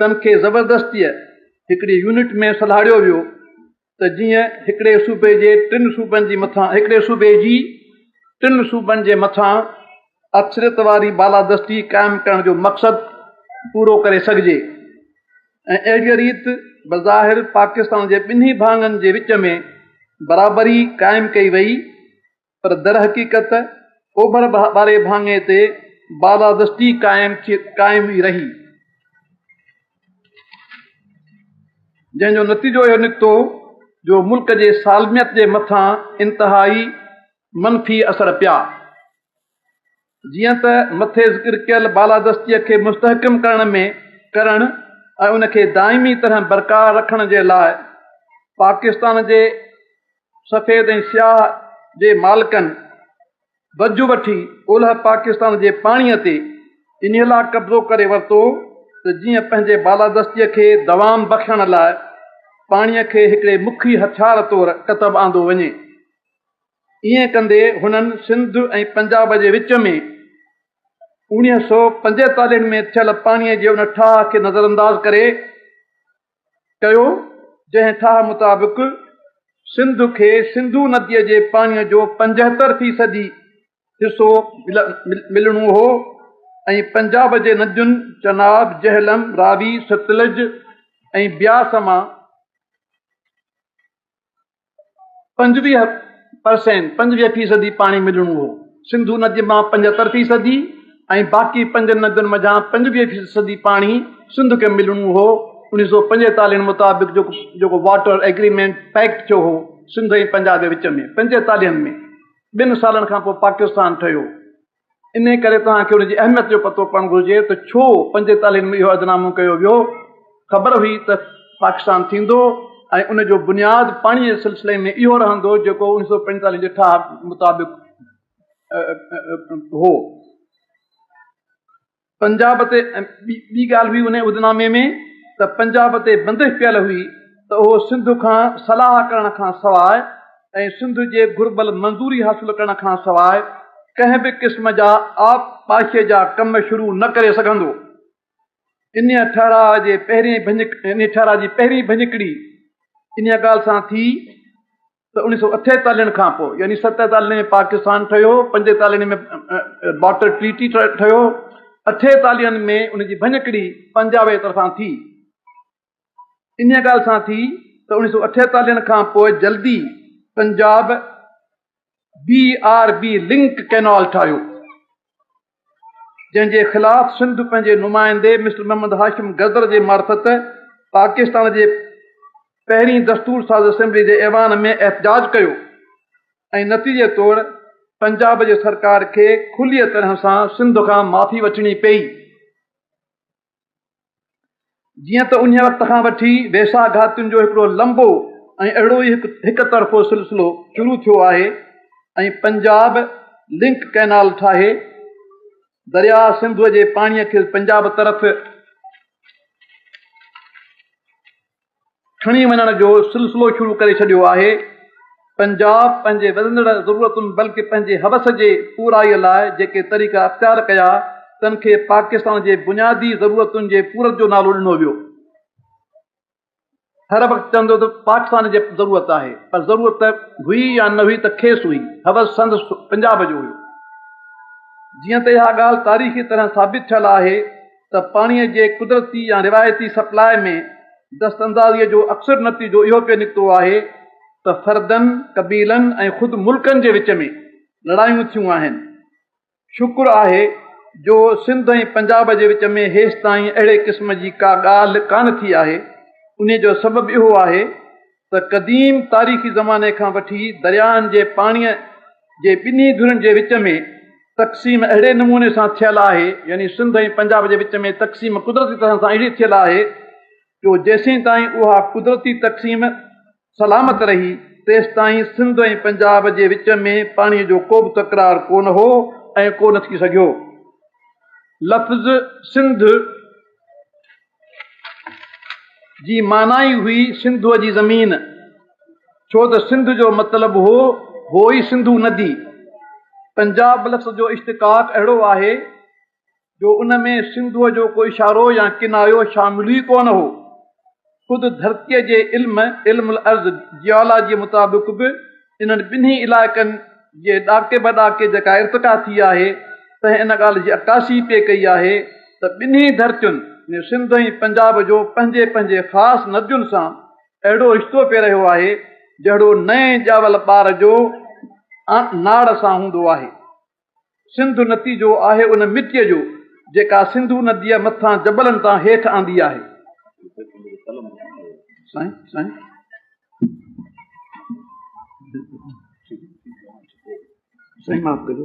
تن کي زبردستيء هڪڙي يونٽ ۾ سلهاڙيو ويو ته جيئن هڪڙي صوبي جي ٽن صوبن جي مٿان هڪڙي صوبي جي ٽن صوبن جي مٿان اڪثريت واري بالادستي قائم ڪرڻ جو مقصد پورو ڪري سگهجي ۽ اهڙيء ريت بظاهر پاڪستان جي ٻنهي ڀاڱن جي وچ ۾ برابري قائم ڪئي وئي پر درحقيقت اوڀر واري ڀاڱي تي بالادستي قائم قائم ئي رهي، جنهن جو نتيجو اهو نڪتو جو ملڪ جي سالميت جي مٿان انتهائي منفي اثر پيا. جيئن ته مٿي ذڪر ڪيل بالادستيء کي مستحڪم ڪرڻ ۾ ڪرڻ ۽ ان کي دائمي طرح برقرار رکڻ جي لاء پاڪستان جي سفيد ۽ سياهه جي مالڪن وجهه وٺي اولهه پاڪستان جي پاڻيء تي انهيء لاء قبضو ڪري ورتو ته جيئن پنهنجي بالادستيء کي دوام بخشڻ لاء پاڻيء کي هڪڙي مکي هٿيار طور ڪتب آندو وڃي. ائين ڪندي هنن سنڌ ۽ پنجاب جي وچ ۾ 1945 ۾ ٿيل پاڻيء جي ان ٺاهه کي نظرانداز ڪري ڪيو، جنهن ٺاهه مطابق سنڌ کي سنڌو نديء جي پاڻيء جو 75 فيصدي حصو ملڻو هو ۽ پنجاب جي ندين چناب، جهلم، راوي، ستلج ۽ بياس مان 25 پرسينٽ، 25 فيصدي، پاڻي ملڻو هو. سنڌو نديء مان 75 فيصدي ۽ باقي پنجن ندين منجهان 25 فيصدي پاڻي سنڌ کي ملڻو هو. 1945 مطابق جيڪو واٽر ايگريمينٽ پيڪٽ ٿيو هو سنڌ ۽ پنجاب جي وچ ۾ 45 ۾ ٻن سالن کان پوء پاڪستان ٺهيو. انهيء ڪري توهان کي ان جي اهميت جو پتو پوڻ گهرجي ته ڇو پنجيتاليهن ۾ اهو عهدنامو ڪيو ويو. خبر هئي ته پاڪستان ٿيندو ۽ ان جو بنياد پاڻي جي سلسلي ۾ اهو رهندو جيڪو 1945 جي ٺاهه مطابق هو. پنجاب تي ٻي ڳالهه هئي انهيء عهدنامي ۾ ته پنجاب تي بندش پيل هئي ته اهو سنڌ کان صلاح ڪرڻ کان سواء ۽ سنڌ جي گهربل منظوري حاصل ڪرڻ کان سواء ڪنهن به قسم جا آبپاشيء جا ڪم شروع نه ڪري سگهندو. انهيء ٺهراء جي پهرين انهيء ٺهراء جي پهرين ڀڃڪڙي انهيء ڳالهه سان ٿي ته اوڻيهه سؤ اٺيتاليهن کان پوء يعني ستيتاليهن ۾ پاڪستان ٺهيو، پنجيتاليهن ۾ واٽر ٽريٽي ٺهيو، اٺيتاليهن ۾ ان جي ڀڃڪڙي پنجاب جي طرفان ٿي. انهيء ڳالهه سان ٿي ته اوڻيهه سؤ اٺيتاليهن کان پوء جلدي Punjab B R B link canal ٺاهيو، جنهن جي خلاف سنڌ پنهنجي نمائندي مسٽر محمد هاشم گدر جي معرفت پاڪستان جي پهرين دستور ساز اسيمبلي جي ايوان ۾ احتجاج ڪيو ۽ نتيجي طور پنجاب جي سرڪار کي کليء طرح سان سنڌ کان معافي وٺڻي پيئي. جيئن ته انهيء وقت کان وٺي ويساهه گهاتين جو هڪڙو لنبو ۽ اهڙو ئي هڪ طرفو سلسلو شروع ٿيو آهي ۽ پنجاب لنڪ ڪئنال ٺاهي درياهه سنڌوء جي پاڻيء کي پنجاب طرف کڻي وڃڻ جو سلسلو شروع ڪري ڇڏيو آهي. پنجاب پنهنجي وڌندڙ ضرورتن بلڪ پنهنجي حوس جي پورائي لاء جيڪي طريقا اختيار ڪيا تن کي پاڪستان جي بنيادي ضرورتن جي پورت جو نالو ڏنو ويو. هر وقت چوندو ته پاڪستان جي ضرورت آهي پر ضرورت هئي يا نه هئي ته کيس هئي، حوس سندس پنجاب جو هيو. جيئن ته اها ڳالهه تاريخي طرح ثابت ٿيل آهي ته پاڻيء جي قدرتي يا روايتي سپلاء ۾ دست اندازيء جو اڪثر نتيجو اهو پئي نڪتو آهي ته فردن، قبيلن ۽ خود ملڪن جي وچ ۾ لڙايون ٿيون آهن. شڪر آهي جو سنڌ ۽ پنجاب جي وچ ۾ هيستائين اهڙي قسم جي ڪا ڳالهه ڪانه ٿي آهي. انهيء جو سبب اهو آهي ته قديم تاريخي زماني کان وٺي درياهن جي پاڻيء جي ٻنهي ڌرين جي وچ ۾ تقسيم اهڙي نموني سان ٿيل آهي، يعني سنڌ ۽ پنجاب جي وچ ۾ تقسيم قدرتي طرح سان اهڙي ٿيل آهي جو جيسين تائين اها قدرتي تقسيم سلامت رهي تيستائين سنڌ ۽ پنجاب جي وچ ۾ پاڻيء جو ڪو به تڪرار ڪو نه هو ۽ ڪو نه ٿي سگهيو. لفظ سنڌ جي معنيٰ ئي هئي سنڌوء جي زمين، ڇو ته سنڌ جو مطلب هو هو ئي سنڌو ندي. پنجاب لفظ جو اشتقاق اهڙو آهي، جو ان ۾ سنڌوء جو ڪو اشارو يا ڪنايو شامل ئي ڪونه هو. خود ڌرتيء جي علم، علم الارض، جيالاجيء مطابق به انهن ٻنهي علائقن جي ڏاڪي به ڏاڪي جيڪا ارتقا ٿي آهي، تنهن ان ڳالهه جي عڪاسي پئي ڪئي آهي ته ٻنهي ڌرتين يعني سنڌ ۽ پنجاب جو پنهنجي پنهنجي خاص ندين سان اهڙو رشتو پئي رهيو آهي، جهڙو نئين ڄاول ٻار جو ناڙ سان هوندو آهي. سنڌ نتيجو آهي ان مٽيء جو جيڪا سنڌو نديء مٿان جبلن تان هيٺ آندي آهي. سائين سائين سائين معاف ڪجو.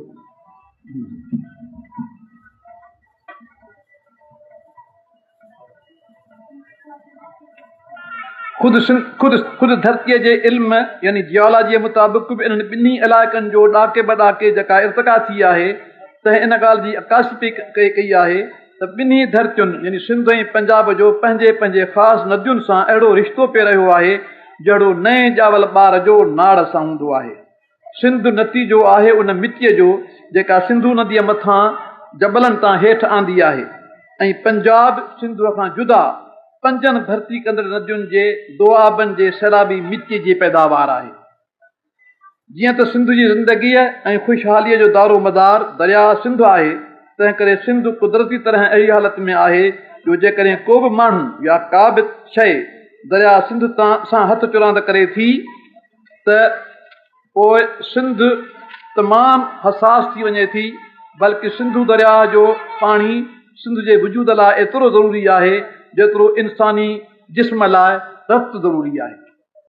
خود خود خود ڌرتيء جي علم يعني جيالاجيء مطابق به انهن ٻنهي علائقن جو ڏاڪي به ڏاڪي جيڪا ارتقا ٿي آهي، تنهن ان ڳالهه جي عڪاسي پئي ڪئي آهي ته ٻنهي ڌرتين يعني سنڌ ۽ پنجاب جو پنهنجي پنهنجي خاص ندين سان اهڙو رشتو پئي رهيو آهي، جهڙو نئين ڄاول ٻار جو ناڙ سان هوندو آهي. سنڌ نتيجو آهي ان مٽيء جو جيڪا سنڌو نديء مٿان جبلن تان هيٺ آندي آهي ۽ پنجاب سنڌوء کان جدا پنجن ڀرتي ڪندڙ ندين جي دوآبن جي سيلابي مٽيء جي پيداوار آهي. جيئن ته سنڌ جي زندگيء ۽ خوشحاليء جو دارو مدار درياء سنڌ آهي، تنهنڪري سنڌ قدرتي طرح اهڙي حالت ۾ آهي جو جيڪڏهن ڪو به ماڻهو يا ڪا به شيء درياء سنڌ سان هٿ چراند ڪري ٿي ته پوء سنڌ تمام حساس ٿي وڃي ٿي، بلڪ سنڌو درياهه جو پاڻي سنڌ جي وجود لاء ايترو ضروري آهي، جيترو انساني جسم لاء رت ضروري آهي.